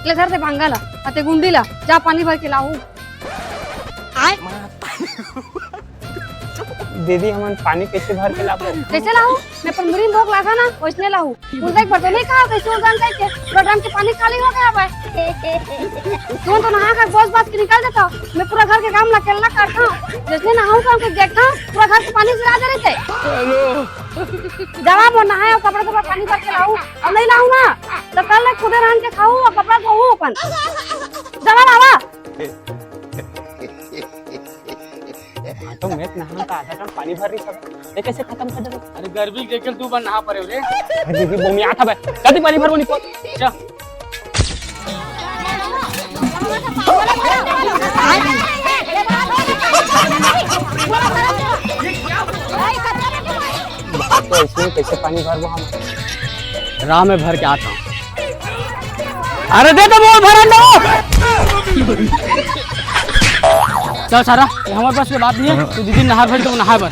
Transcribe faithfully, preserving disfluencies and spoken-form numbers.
ले धर दे भांगा ला, अते गुंडी ला, जा पानी भर के लाहू। दीदी, हमन पानी कैसे भर के लाबो? कैसे लाहू? मैं अपन मुरी में भोग लाथा ना, वैसने लाहू। उस देख पर तो नहीं कहा, कैसे उस जान के पूरा ड्रम के पानी खाली हो गया भाई। तुम तो नहा कर बोस बास के निकल देता, मैं पूरा घर के काम ला अकेला करता हूँ। जैसने नहाऊ का हमको देखता, पूरा घर के पानी गिरा दे रहे थे। हेलो। जावा मोर नहाए अउ कपड़ा धोए पानी भर के लाहू, अब नहीं लाहू ना, तो कल ले खुदे रांध के खाहू अउ कपड़ा धोहू अपन। जावा लावा। हाँ, तो मैं नहा का आधा ड्रम पानी भर रही सब, ये कैसे खत्म कर देबो? अरे गर्मी के चल तू बन नहा परे रे। अरे दीदी, बोमी आता बे, जल्दी पानी भर वो निको। जा। तो इसमें कैसे पानी भरबो हम? राह में भर के आता हूँ। अरे दे तो बोल भरन दो। चल सारा, ये हमारे पास के बात नहीं है, तू दीदी नहा भर तो नहा भर।